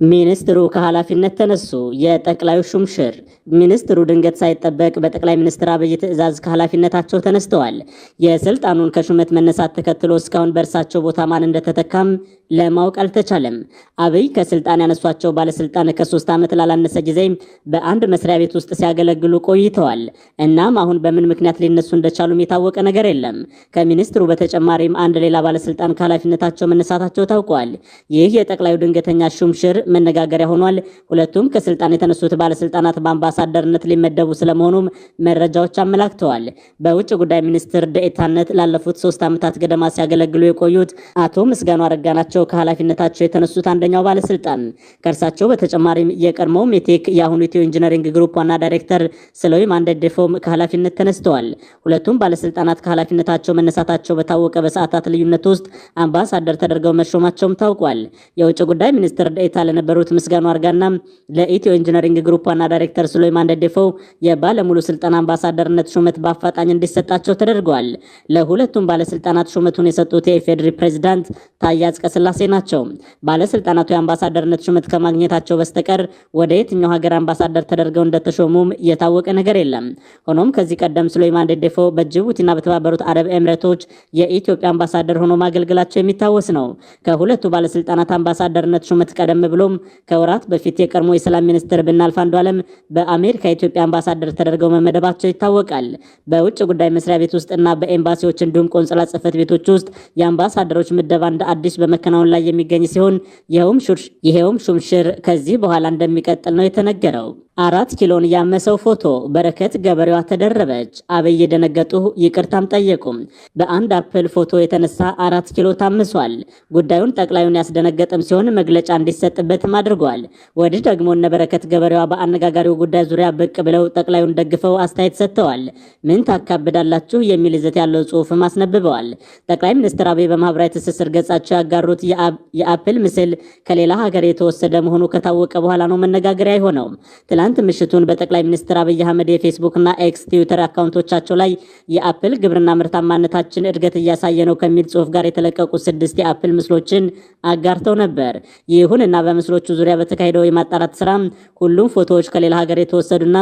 ሚኒስትሩ ከኃላፊነት ተነሱ። የጠቅላዩ ሹምሽር። ሚኒስትሩ ድንገት ሳይጠበቅ በጠቅላይ ሚኒስትር አብይ ትዕዛዝ ከኃላፊነታቸው ተነስተዋል። የስልጣኑን ከሹመት መነሳት ተከትሎ እስካሁን በእርሳቸው ቦታ ማን እንደተተካም ለማወቅ አልተቻለም። አብይ ከስልጣን ያነሷቸው ባለስልጣን ከ3 ዓመት ላላነሰ ጊዜ በአንድ መስሪያ ቤት ውስጥ ሲያገለግሉ ቆይተዋል። እናም አሁን በምን ምክንያት ሊነሱ እንደቻሉም የታወቀ ነገር የለም። ከሚኒስትሩ በተጨማሪም አንድ ሌላ ባለስልጣን ከኃላፊነታቸው መነሳታቸው ታውቋል። ይህ የጠቅላዩ ድንገተኛ ሹምሽር መነጋገሪያ ሆኗል። ሁለቱም ከስልጣን የተነሱት ባለስልጣናት በአምባሳደርነት ሊመደቡ ስለመሆኑም መረጃዎች አመላክተዋል። በውጭ ጉዳይ ሚኒስትር ደኤታነት ላለፉት 3 ዓመታት ገደማ ሲያገለግሉ የቆዩት አቶ ምስጋኑ አረጋ ናቸው ከኃላፊነታቸው የተነሱት አንደኛው ባለስልጣን። ከእርሳቸው በተጨማሪም የቀድሞው ሜቴክ፣ የአሁኑ ኢትዮ ኢንጂነሪንግ ግሩፕ ዋና ዳይሬክተር ሱሌይማን ደዴፎም ከኃላፊነት ተነስተዋል። ሁለቱም ባለስልጣናት ከኃላፊነታቸው መነሳታቸው በታወቀ በሰዓታት ልዩነት ውስጥ አምባሳደር ተደርገው መሾማቸውም ታውቋል። የውጭ ጉዳይ ሚኒስትር ደኤታ ለነበሩት ምስጋኑ አረጋና ለኢትዮ ኢንጂነሪንግ ግሩፕ ዋና ዳይሬክተር ሱሌይማን ደዴፎ የባለሙሉ ስልጣን አምባሳደርነት ሹመት በአፋጣኝ እንዲሰጣቸው ተደርጓል። ለሁለቱም ባለስልጣናት ሹመቱን የሰጡት የኢፌዴሪ ፕሬዝዳንት ታዬ አጽቀሥላሴ ናቸው። ባለስልጣናቱ የአምባሳደርነት ሹመት ከማግኘታቸው በስተቀር ወደ የትኛው ሀገር አምባሳደር ተደርገው እንደተሾሙም የታወቀ ነገር የለም። ሆኖም ከዚህ ቀደም ሱሌይማን ደዴፎ በጅቡቲና በተባበሩት አረብ ኤምሬቶች የኢትዮጵያ አምባሳደር ሆኖ ማገልገላቸው የሚታወስ ነው። ከሁለቱ ባለስልጣናት አምባሳደርነት ሹመት ቀደም ብሎም ከወራት በፊት የቀድሞ የሰላም ሚኒስትር ብናልፍ አንዱዓለም በአሜሪካ የኢትዮጵያ አምባሳደር ተደርገው መመደባቸው ይታወቃል። በውጭ ጉዳይ መስሪያ ቤት ውስጥና በኤምባሲዎች እንዲሁም ቆንጽላ ጽሕፈት ቤቶች ውስጥ የአምባሳደሮች ምደባ እንደ አዲስ በመከናወን ላይ የሚገኝ ሲሆን ይሄውም ሹምሽር ከዚህ በኋላ እንደሚቀጥል ነው የተነገረው። 4 ኪሎን ያመሰው ፎቶ፣ በረከት ገበሬዋ ተደረበች። አብይ ደነገጡ፣ ይቅርታም ጠየቁም። በአንድ አፕል ፎቶ የተነሳ 4 ኪሎ ታምሷል። ጉዳዩን ጠቅላዩን ያስደነገጠም ሲሆን መግለጫ እንዲሰጥበትም አድርጓል። ወዲህ ደግሞ እነ በረከት ገበሬዋ በአነጋጋሪው ጉዳይ ዙሪያ ብቅ ብለው ጠቅላዩን ደግፈው አስተያየት ሰጥተዋል። "ምን ታካብዳላችሁ?" የሚል ይዘት ያለው ጽሑፍም አስነብበዋል። ጠቅላይ ሚኒስትር አብይ በማህበራዊ ትስስር ገጻቸው ያጋሩት የአፕል ምስል ከሌላ ሀገር የተወሰደ መሆኑ ከታወቀ በኋላ ነው መነጋገሪያ የሆነው። ትላንት ምሽቱን በጠቅላይ ሚኒስትር አብይ አህመድ የፌስቡክ እና ኤክስ ትዊተር አካውንቶቻቸው ላይ "የአፕል ግብርና ምርታማነታችን እድገት እያሳየ ነው" ከሚል ጽሑፍ ጋር የተለቀቁ ስድስት የአፕል ምስሎችን አጋርተው ነበር። ይሁንና በምስሎቹ ዙሪያ በተካሄደው የማጣራት ስራ ሁሉም ፎቶዎች ከሌላ ሀገር የተወሰዱና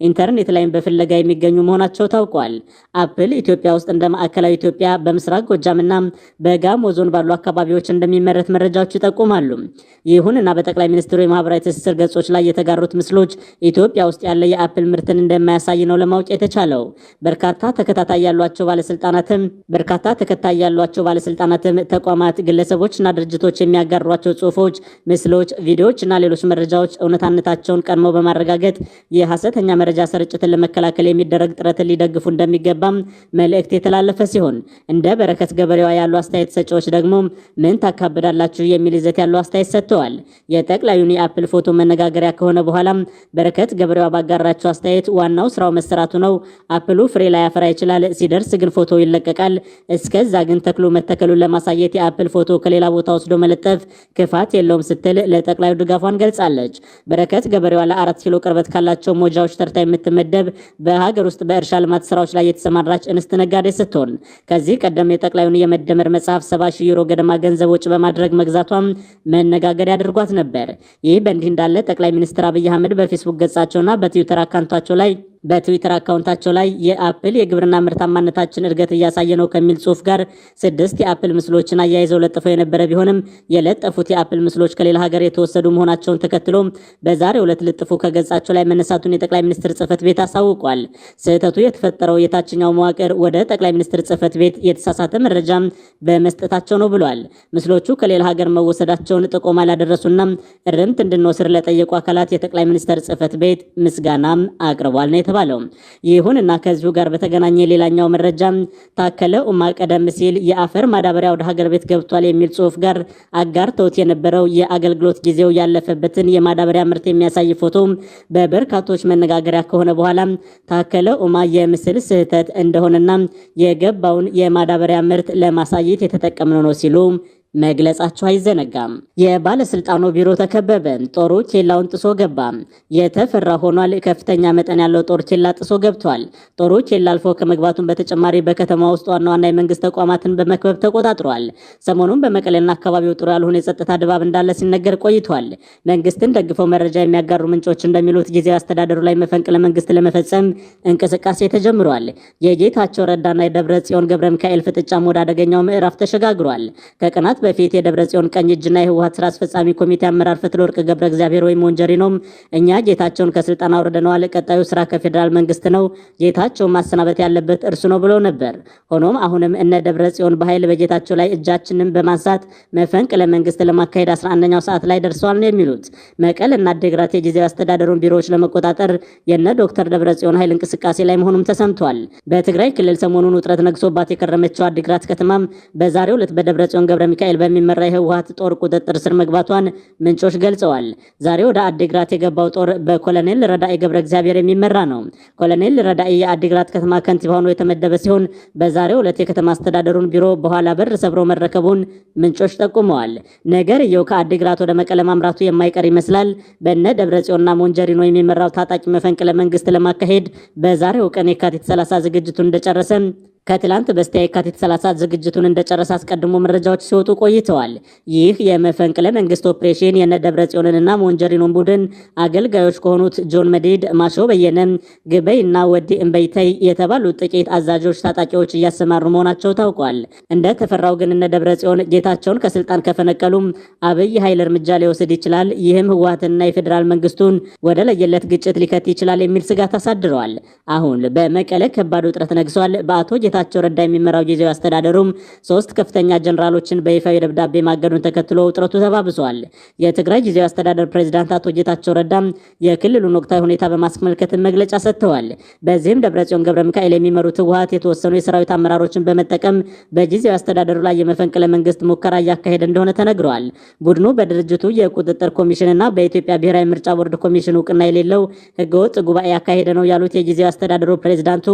ኢንተርኔት ላይም በፍለጋ የሚገኙ መሆናቸው ታውቋል። አፕል ኢትዮጵያ ውስጥ እንደ ማዕከላዊ ኢትዮጵያ፣ በምስራቅ ጎጃምና በጋሞ ዞን ባሉ አካባቢዎች እንደሚመረት መረጃዎች ይጠቁማሉ። ይሁንና በጠቅላይ ሚኒስትሩ የማህበራዊ ትስስር ገጾች ላይ የተጋሩት ምስሎች ኢትዮጵያ ውስጥ ያለ የአፕል ምርትን እንደማያሳይ ነው ለማወቅ የተቻለው። በርካታ ተከታይ ያሏቸው ባለስልጣናትም ተቋማት፣ ግለሰቦች እና ድርጅቶች የሚያጋሯቸው ጽሁፎች፣ ምስሎች፣ ቪዲዮዎች እና ሌሎች መረጃዎች እውነታነታቸውን ቀድሞ በማረጋገጥ የሐሰተኛ መረጃ ስርጭትን ለመከላከል የሚደረግ ጥረትን ሊደግፉ እንደሚገባም መልእክት የተላለፈ ሲሆን እንደ በረከት ገበሬዋ ያሉ አስተያየት ሰጪዎች ደግሞ "ምን ታካብዳላችሁ?" የሚል ይዘት ያለው አስተያየት ሰጥተዋል። የጠቅላዩን የአፕል ፎቶ መነጋገሪያ ከሆነ በኋላም በረከት ገበሬዋ ባጋራቸው አስተያየት "ዋናው ስራው መሰራቱ ነው። አፕሉ ፍሬ ላያፈራ ይችላል። ሲደርስ ግን ፎቶ ይለቀቃል። እስከዛ ግን ተክሉ መተከሉን ለማሳየት የአፕል ፎቶ ከሌላ ቦታ ወስዶ መለጠፍ ክፋት የለውም" ስትል ለጠቅላዩ ድጋፏን ገልጻለች። በረከት ገበሬዋ ለ4 ኪሎ ቅርበት ካላቸው ሞጃዎች ተርታ የምትመደብ፣ በሀገር ውስጥ በእርሻ ልማት ስራዎች ላይ የተሰማራች እንስት ነጋዴ ስትሆን ከዚህ ቀደም የጠቅላዩን የመደመር መጽሐፍ 70,000 ዩሮ ገደማ ገንዘብ ወጪ በማድረግ መግዛቷም መነጋገሪያ አድርጓት ነበር። ይህ በእንዲህ እንዳለ ጠቅላይ ሚኒስትር አብይ አህመድ በፌስቡክ ገጻቸውና በትዊተር አካውንታቸው ላይ "የአፕል የግብርና ምርታማነታችን እድገት እያሳየ ነው" ከሚል ጽሑፍ ጋር ስድስት የአፕል ምስሎችን አያይዘው ለጥፈው የነበረ ቢሆንም የለጠፉት የአፕል ምስሎች ከሌላ ሀገር የተወሰዱ መሆናቸውን ተከትሎ በዛሬው ዕለት ልጥፉ ከገጻቸው ላይ መነሳቱን የጠቅላይ ሚኒስትር ጽህፈት ቤት አሳውቋል። ስህተቱ የተፈጠረው የታችኛው መዋቅር ወደ ጠቅላይ ሚኒስትር ጽህፈት ቤት የተሳሳተ መረጃ በመስጠታቸው ነው ብሏል። ምስሎቹ ከሌላ ሀገር መወሰዳቸውን ጥቆማ ላደረሱና እርምት እንድንወስድ ለጠየቁ አካላት የጠቅላይ ሚኒስትር ጽህፈት ቤት ምስጋናም አቅርቧል ነው የተባለው። ይሁንና ከዚሁ ጋር በተገናኘ ሌላኛው መረጃ ታከለ ኡማ ቀደም ሲል "የአፈር ማዳበሪያ ወደ ሀገር ቤት ገብቷል" የሚል ጽሑፍ ጋር አጋርተውት የነበረው የአገልግሎት ጊዜው ያለፈበትን የማዳበሪያ ምርት የሚያሳይ ፎቶ በበርካቶች መነጋገሪያ ከሆነ በኋላ ታከለ ኡማ የምስል ስህተት እንደሆነና የገባውን የማዳበሪያ ምርት ለማሳየት የተጠቀምነው ነው ሲሉ መግለጻቸው አይዘነጋም። የባለስልጣኑ ቢሮ ተከበበ። ጦሩ ኬላውን ጥሶ ገባ። የተፈራ ሆኗል። ከፍተኛ መጠን ያለው ጦር ኬላ ጥሶ ገብቷል። ጦሩ ኬላ አልፎ ከመግባቱን በተጨማሪ በከተማ ውስጥ ዋና ዋና የመንግስት ተቋማትን በመክበብ ተቆጣጥሯል። ሰሞኑን በመቀሌና አካባቢው ጥሩ ያልሆነ የጸጥታ ድባብ እንዳለ ሲነገር ቆይቷል። መንግስትን ደግፈው መረጃ የሚያጋሩ ምንጮች እንደሚሉት ጊዜያዊ አስተዳደሩ ላይ መፈንቅለ መንግስት ለመፈጸም እንቅስቃሴ ተጀምሯል። የጌታቸው ረዳና የደብረ ጽዮን ገብረ ሚካኤል ፍጥጫም ወደ አደገኛው ምዕራፍ ተሸጋግሯል። ከቀናት በፊት የደብረ ጽዮን ቀኝ እጅና የህወሓት ስራ አስፈጻሚ ኮሚቴ አመራር ፈትለወርቅ ገብረ እግዚአብሔር ወይም ሞንጀሪኖም እኛ ጌታቸውን ከስልጣን አውርደነዋል፣ ቀጣዩ ስራ ከፌዴራል መንግስት ነው፣ ጌታቸውን ማሰናበት ያለበት እርሱ ነው ብሎ ነበር። ሆኖም አሁንም እነ ደብረ ጽዮን በኃይል በጌታቸው ላይ እጃችንን በማንሳት መፈንቅለ መንግስት ለማካሄድ 11ኛው ሰዓት ላይ ደርሰዋል ነው የሚሉት። መቀለና አዲግራት የጊዜያዊ አስተዳደሩን ቢሮዎች ለመቆጣጠር የነ ዶክተር ደብረ ጽዮን ኃይል እንቅስቃሴ ላይ መሆኑም ተሰምቷል። በትግራይ ክልል ሰሞኑን ውጥረት ነግሶባት የከረመችው አዲግራት ከተማም በዛሬው ዕለት በደብረ ጽዮን ገብረ ሚካኤል በሚመራ የህወሓት ጦር ቁጥጥር ስር መግባቷን ምንጮች ገልጸዋል። ዛሬ ወደ አዲግራት የገባው ጦር በኮሎኔል ረዳኢ ገብረ እግዚአብሔር የሚመራ ነው። ኮሎኔል ረዳኢ የአዲግራት ከተማ ከንቲባ ሆኖ የተመደበ ሲሆን በዛሬው ዕለት የከተማ አስተዳደሩን ቢሮ በኋላ በር ሰብሮ መረከቡን ምንጮች ጠቁመዋል። ነገርየው ከአዲግራት ወደ መቀለ ማምራቱ የማይቀር ይመስላል። በነ ደብረ ጽዮንና ሞንጀሪኖ የሚመራው ታጣቂ መፈንቅለ መንግስት ለማካሄድ በዛሬው ቀን የካቲት 30 ዝግጅቱን እንደጨረሰ ከትላንት በስቲያ የካቲት 30 ዝግጅቱን እንደጨረሰ አስቀድሞ መረጃዎች ሲወጡ ቆይተዋል። ይህ የመፈንቅለ መንግስት ኦፕሬሽን የነ ደብረ ጽዮንንና ሞንጀሪኖን ቡድን አገልጋዮች ከሆኑት ጆን መዲድ፣ ማሾ በየነ፣ ግበይና ወዲ እምበይተይ የተባሉ ጥቂት አዛዦች ታጣቂዎች እያሰማሩ መሆናቸው ታውቋል። እንደ ተፈራው ግን እነ ደብረ ጽዮን ጌታቸውን ከስልጣን ከፈነቀሉም አብይ ኃይል እርምጃ ሊወስድ ይችላል፣ ይህም ህወሓትና የፌዴራል መንግስቱን ወደ ለየለት ግጭት ሊከት ይችላል የሚል ስጋት አሳድረዋል። አሁን በመቀለ ከባድ ውጥረት ነግሷል። በአቶ ጌታቸው ረዳ የሚመራው ጊዜያዊ አስተዳደሩም 3 ከፍተኛ ጀነራሎችን በይፋዊ ደብዳቤ ማገዱን ተከትሎ ውጥረቱ ተባብሷል። የትግራይ ጊዜያዊ አስተዳደር ፕሬዝዳንት አቶ ጌታቸው ረዳም የክልሉን ወቅታዊ ሁኔታ በማስመልከት መግለጫ ሰጥተዋል። በዚህም ደብረጽዮን ገብረ ሚካኤል የሚመሩት ህወሓት የተወሰኑ የሰራዊት አመራሮችን በመጠቀም በጊዜያዊ አስተዳደሩ ላይ የመፈንቅለ መንግስት ሙከራ እያካሄደ እንደሆነ ተነግሯል። ቡድኑ በድርጅቱ የቁጥጥር ኮሚሽንና በኢትዮጵያ ብሔራዊ ምርጫ ቦርድ ኮሚሽን እውቅና የሌለው ህገወጥ ጉባኤ ያካሄደ ነው ያሉት የጊዜያዊ አስተዳደሩ ፕሬዝዳንቱ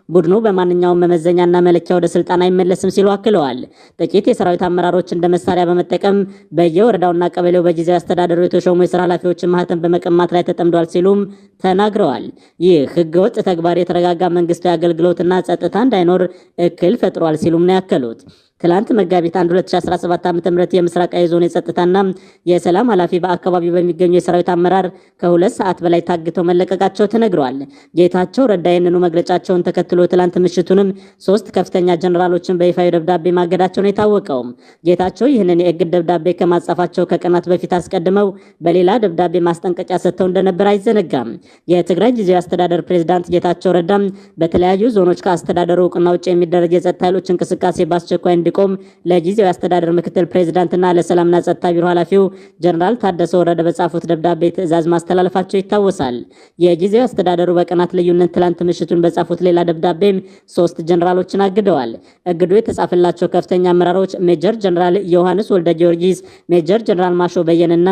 ቡድኑ በማንኛውም መመዘኛና መለኪያ ወደ ስልጣን አይመለስም ሲሉ አክለዋል። ጥቂት የሰራዊት አመራሮች እንደ መሳሪያ በመጠቀም በየወረዳውና ቀበሌው በጊዜያዊ አስተዳደሩ የተሾሙ የስራ ኃላፊዎችን ማህተም በመቀማት ላይ ተጠምደዋል ሲሉም ተናግረዋል። ይህ ህገወጥ ተግባር የተረጋጋ መንግስታዊ አገልግሎትና ጸጥታ እንዳይኖር እክል ፈጥሯል ሲሉም ነው ያከሉት። ትላንት መጋቢት 1 2017 ዓ.ም የምስራቅ ዞን የጸጥታና የሰላም ኃላፊ በአካባቢው በሚገኙ የሰራዊት አመራር ከ2 ሰዓት በላይ ታግተው መለቀቃቸው ተነግሯል። ጌታቸው ረዳ ይህንኑ መግለጫቸውን ተከትሎ ትላንት ምሽቱንም 3 ከፍተኛ ጀነራሎችን በይፋዊ ደብዳቤ ማገዳቸው ነው የታወቀው። ጌታቸው ይህንን የእግድ ደብዳቤ ከማጻፋቸው ከቀናት በፊት አስቀድመው በሌላ ደብዳቤ ማስጠንቀቂያ ሰጥተው እንደነበር አይዘነጋም። የትግራይ ጊዜያዊ አስተዳደር ፕሬዝዳንት ጌታቸው ረዳ በተለያዩ ዞኖች ከአስተዳደሩ እውቅና ውጭ የሚደረግ የጸጥታ ኃይሎች እንቅስቃሴ በአስቸኳይ እንዲቆም ለጊዜያዊ አስተዳደር ምክትል ፕሬዝዳንትና ለሰላምና ጸጥታ ቢሮ ኃላፊው ጀነራል ታደሰ ወረደ በጻፉት ደብዳቤ ትዕዛዝ ማስተላለፋቸው ይታወሳል። የጊዜያዊ አስተዳደሩ በቀናት ልዩነት ትላንት ምሽቱን በጻፉት ሌላ ደብዳቤም 3 ጀነራሎችን አግደዋል። እግዱ የተጻፈላቸው ከፍተኛ አመራሮች ሜጀር ጀነራል ዮሐንስ ወልደ ጊዮርጊስ፣ ሜጀር ጀነራል ማሾ በየነና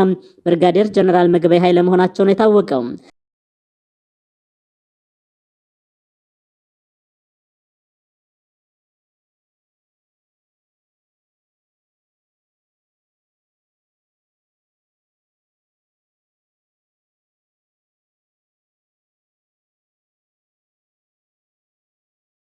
ብርጋዴር ጀነራል ምግበይ ኃይለ መሆናቸው ነው የታወቀው።